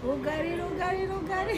Rugari, Rugari, Rugari,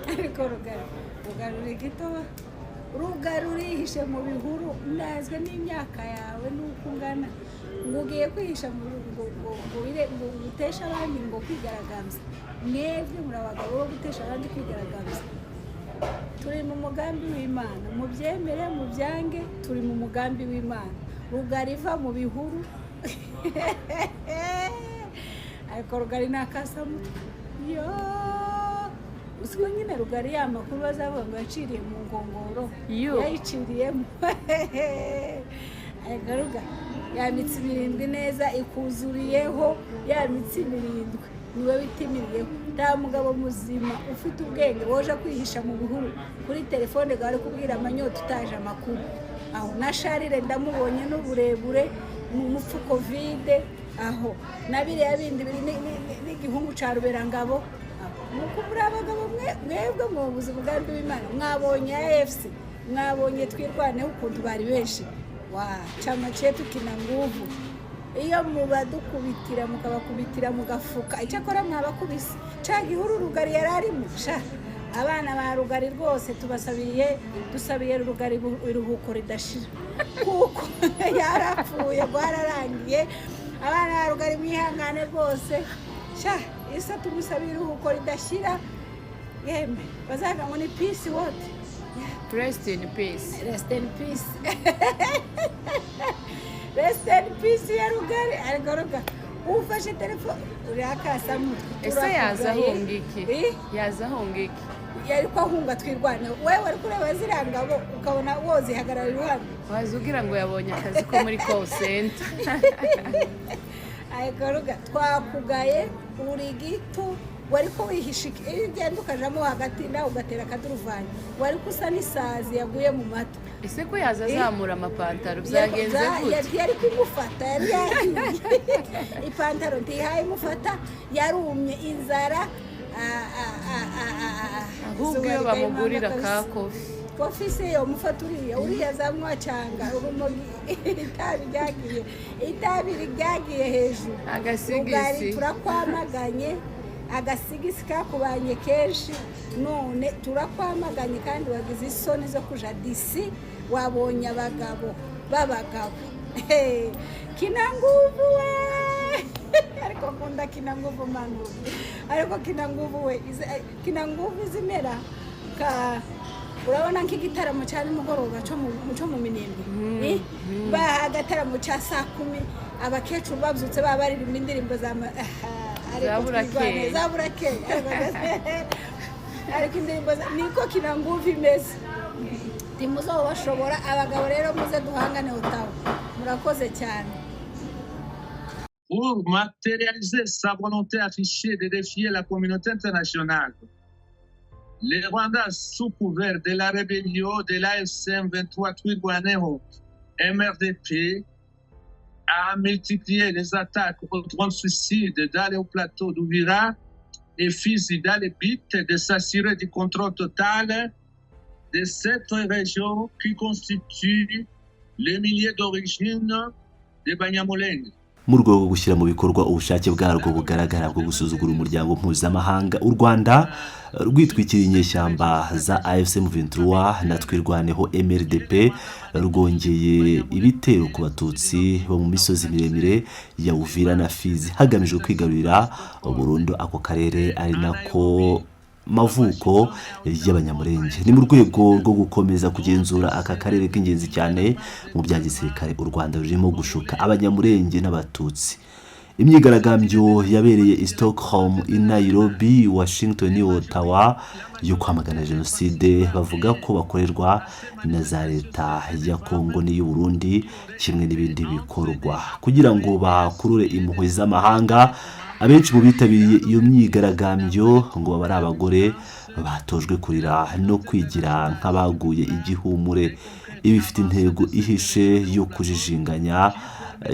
ariko Rugari, Rugari, uri gitoba. Rugari, urihishe mu bihuru. Ndazwe n'imyaka yawe n'uko ungana, ngo ugiye kwihisha mu ngo uteshe abandi ngo kwigaragambya. Mwebwe muri abagabo bo gutesha abandi kwigaragambya? Turi mu mugambi w'Imana, mubyemere mubyange, turi mu mugambi w'Imana. Rugari, iva mu bihuru. Ariko Rugari ni akasamutwe. Yo uziko nyine Rugari, ya makuru bazavuga ngo yaciriye mu nkongoro. Yo. Yayiciriyemo. Ariko Ruga, ya mitsi mirindwi neza ikuzuriyeho. Ya mitsi mirindwi niwe witimiriyeho. Nta mugabo muzima ufite ubwenge woje kwihisha mu bihuru kuri telefone ngo ari kubwira amanyota utaje amakuru. Aho na Sharire ndamubonye n'uburebure mu mufuko vide, aho na biriya bindi biri n'igihungu cya Ruberangabo. Nuko muri abagabo mwebwe mwobuze umugambi w'Imana. Mwabonye AFC, mwabonye Twirwaneho ukuntu bari benshi. Wa chama chetu kina nguvu. Iyo mubadukubitira, mukabakubitira mu gafuka, icyakora mwabakubise cya gihuru Rugari yari arimo. Sha, abana ba Rugari rwose tubasabiye, dusabiye Rugari iruhuko ridashira, kuko yarapfuye, rwararangiye. Abana ba Rugari, mwihangane rwose. Sha, isa tumusabiye iruhuko ridashira. Yemwe, bazaga ngo ni peace what? Rest in peace. Rest in peace, rest in peace ya Rugari. Ariko Ruga, ufashe telefone uri akasamutwe. Ese yaza ahunga iki? Eh? Yaza ahunga iki? Yari ko ahunga Twirwaneho. Wewe wari kureba ziriya ngabo ukabona wozihagarara iruhande? Waza ugira ngo yabonye akazi ko muri call center. Ariko Ruga, twakugaye, uri gito. Wari ko wihisha iki? Iyo ugenda ukajamo hagati nawe ugatera akaduruvanyo, wari ko usa n'isazi yaguye mu mata. Ese ko yaza azamura amapantaro, byagenze gute? Yari kumufata, yari yahiye ipantaro, ntihaye imufata, yarumye inzara. Ahubwo Izuba iyo rigayimanga bamugurira ka kabisa. kofi. Kofi se yomufata? Uriya zamwa cyanga urumogi, itabi ryagiye, itabi ryagiye hejuru. Agasigisi. Rugari, turakwamaganye. Agasigisi kakubanye kenshi, none turakwamaganye. Kandi wagize isoni zo kuja disi, wabonye abagabo b'abagabo. Hey, kina nguvu we! Ariko nkunda kina nguvu manu. Ariko kina nguvu we, kina nguvu izimera ka urabona nk'igitaramo cya nimugoroba cyo mu Minembwe. Eh, baha agataramo cya saa 10, abakecuru babyutse baba baririmba indirimbo za ariko Za burakeye. twirwane, za burakeye. Ariko indirimbo niko kina nguvu imeze. Ntimuzobashobora. Abagabo rero, muze duhangane Ottawa. Murakoze cyane. Pour matérialiser sa volonté affichée de défier la communauté internationale, les Rwandais, sous couvert de la rébellion de l'AFC M23 Twirwaneho MRDP, a multiplié les attaques aux drones suicides dans les plateaux d'Uvira et Fizi dans le but de s'assurer du contrôle total de cette région qui constitue le milieu d'origine des Banyamulenge. Mu rwego rwo gushyira mu bikorwa ubushake bwarwo bugaragara bwo gusuzugura umuryango mpuzamahanga, u Rwanda rwitwikiriye inyeshyamba za AFC M23 na Twirwaneho MRDP rwongeye ibitero ku Batutsi bo mu misozi miremire ya Uvira na Fizi, hagamijwe kwigarurira burundu ako karere ari nako mavuko y'Abanyamurenge. Ni mu rwego rwo gukomeza kugenzura aka karere k'ingenzi cyane mu bya gisirikare. U Rwanda rurimo gushuka Abanyamurenge n'Abatutsi. Imyigaragambyo yabereye i Stockholm, i Nairobi, Washington, Ottawa yo kwamagana jenoside bavuga ko bakorerwa na za leta ya Kongo n'iy'u Burundi, kimwe n'ibindi bikorwa kugira ngo bakurure impuhwe z'amahanga. Abenshi mu bitabiriye iyo myigaragambyo ngo baba ari abagore batojwe kurira no kwigira nk'abaguye igihumure. Ibi bifite intego ihishe yo kujijinganya,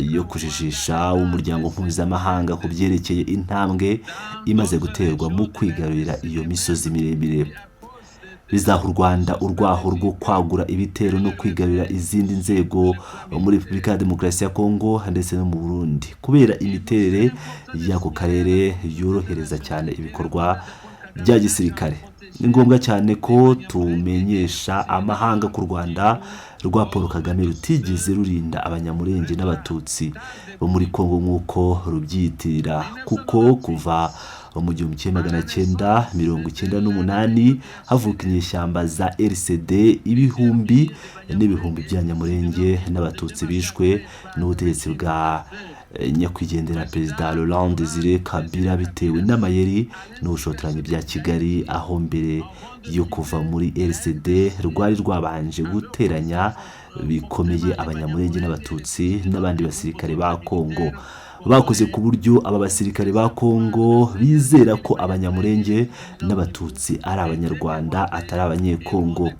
yo kujijisha umuryango mpuzamahanga ku byerekeye intambwe imaze guterwa mu kwigarurira iyo misozi miremire. Bizaha u Rwanda urwaho rwo kwagura ibitero no kwigarurira izindi nzego muri Repubulika ya Demokarasi ya Kongo ndetse no mu Burundi, kubera imiterere y'ako karere yorohereza cyane ibikorwa bya gisirikare. Ni ngombwa cyane ko tumenyesha amahanga ko u Rwanda rwa Paul Kagame rutigeze rurinda Abanyamulenge n'Abatutsi bo muri Kongo nk'uko rubyiyitirira, kuko kuva mu 1998 havuka inyeshyamba za RCD, ibihumbi n'ibihumbi by'Abanyamulenge n'Abatutsi bishwe n'ubutegetsi bwa nyakwigendera Perezida Laurent Desire Kabila bitewe n'amayeri n'ubushotoranyi bya Kigali, aho mbere yo kuva muri RCD rwari rwabanje guteranya bikomeye Abanyamulenge n'Abatutsi n'abandi basirikare ba Kongo. Bakoze ku buryo aba basirikare ba Kongo bizera ko Abanyamulenge n'Abatutsi ari Abanyarwanda, atari Abanyekongo.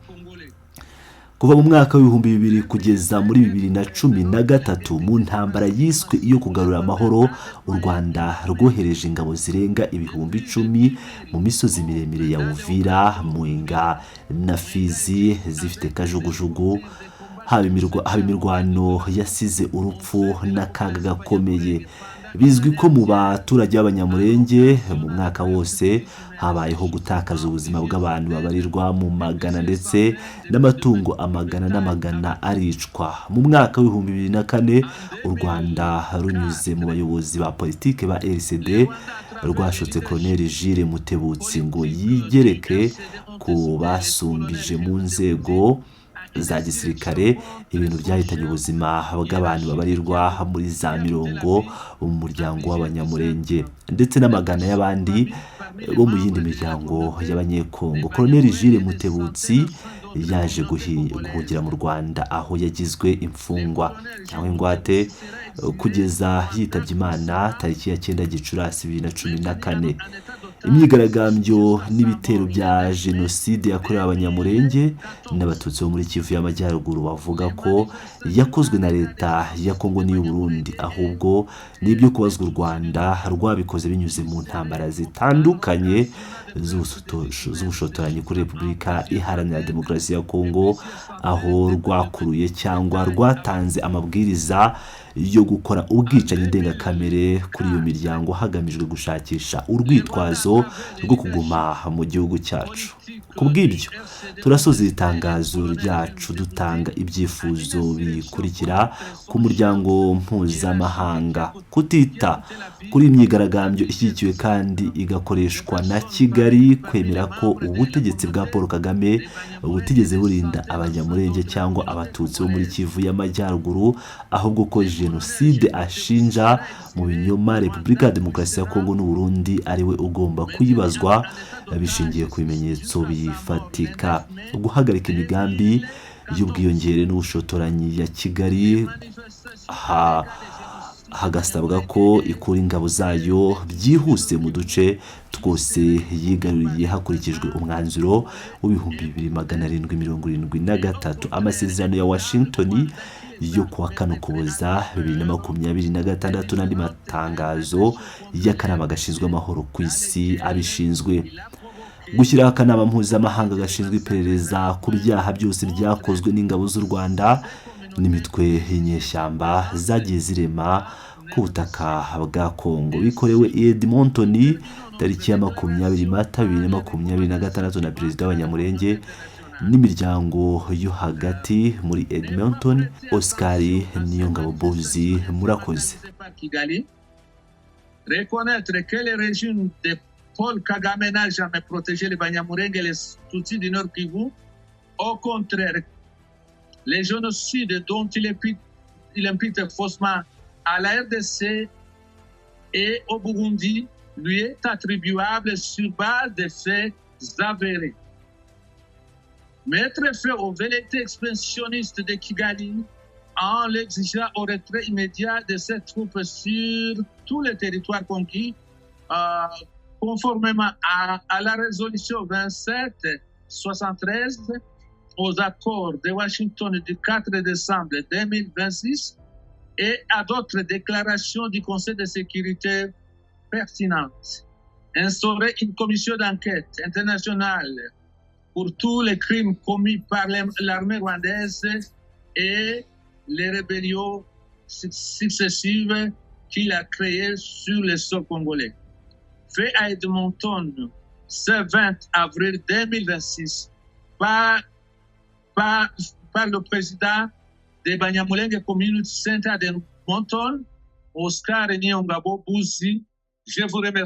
Kuva mu mwaka w'2000 kugeza muri 2013, mu ntambara yiswe iyo kugarura amahoro, u Rwanda rwohereje ingabo zirenga 10,000 mu misozi miremire ya Uvira, Mwenga na Fizi zifite kajugujugu. Haba imirwano yasize urupfu n'akaga gakomeye. Bizwi ko mu baturage b'Abanyamulenge mu mwaka wose habayeho gutakaza ubuzima bw'abantu babarirwa mu magana, ndetse n'amatungo amagana n'amagana aricwa. Mu mwaka w'2004, u Rwanda runyuze mu bayobozi ba politiki ba RCD rwashotse Colonel Jules Mutebutsi ngo yigereke ku basumbije mu nzego za gisirikare, ibintu byahitanye ubuzima bw'abantu babarirwa muri za mirongo mu muryango w'Abanyamulenge, ndetse n'amagana y'abandi bo mu yindi miryango y'Abanyekongo. Colonel Jules Mutebutsi yaje guhungira mu Rwanda, aho yagizwe imfungwa cyangwa ingwate kugeza yitabye Imana tariki ya 9 Gicurasi 2014. Imyigaragambyo n'ibitero bya jenoside yakorewe Abanyamulenge n'Abatutsi bo muri Kivu y'Amajyaruguru bavuga ko yakozwe na leta ya Kongo n'iy'u Burundi, ahubwo n'ibyo kubazwa u Rwanda rwabikoze binyuze mu ntambara zitandukanye z'ubushotoranyi kuri Repubulika Iharanira Demokarasi ya Kongo, aho rwakuruye cyangwa rwatanze amabwiriza yo gukora ubwicanyi ndengakamere kuri iyo miryango hagamijwe gushakisha urwitwazo rwo kuguma mu gihugu cyacu. Ku bw'ibyo, turasoza iri tangazo ryacu dutanga ibyifuzo bikurikira ku muryango mpuzamahanga: kutita kuri iyi myigaragambyo ishyigikiwe kandi igakoreshwa na Kigali, kwemera ko ubutegetsi bwa Paul Kagame butigeze burinda Abanyamulenge cyangwa Abatutsi bo muri Kivu y'Amajyaruguru, ahubwo ko jenoside ashinja mu binyoma Repubulika ya Demokarasi ya Kongo n'u Burundi ariwe ugomba kuyibazwa bishingiye ku bimenyetso bifatika, guhagarika imigambi y'ubwiyongere n'ubushotoranyi ya Kigali, hagasabwa ko ikura ingabo zayo byihuse mu duce twose yigaruriye hakurikijwe umwanzuro w'2773, amasezerano ya Washington yo kuwa 4 Ukuboza 2026 n'andi matangazo y'akanama gashinzwe amahoro ku isi abishinzwe, gushyiraho akanama mpuzamahanga gashinzwe iperereza ku byaha byose byakozwe n'ingabo z'u Rwanda n'imitwe y'inyeshyamba zagiye zirema ku butaka bwa Kongo. Bikorewe i Edmonton tariki ya 20 Mata 2026 na Perezida w'Abanyamulenge n'imiryango yo hagati muri Edmonton, Oscar Niyongabo Bozi. Murakoze. Kigali, reconnaître que le régime de Paul Kagame n'a jamais protégé les Banyamulenge et les Tutsis du Nord Kivu. Au contraire, les génocides dont il impute faussement à la RDC et au Burundi lui est attribuable sur base de faits avérés. Mettre fin aux velléités expansionnistes de Kigali en l'exigeant au retrait immédiat de ses troupes sur tous les territoires conquis, conformément à la résolution 2773, aux accords de Washington du 4 décembre 2026 et à d'autres déclarations du Conseil de sécurité pertinentes. Instaurer une commission d'enquête internationale pour tous les crimes commis par l'armée rwandaise et les rébellions successives qu'il a créées sur le sol congolais. Fait à Edmonton ce 20 avril 2026 par le président de Banyamulenge Community Center d'Edmonton, Oscar Nyongabo Bouzi. Je vous remercie.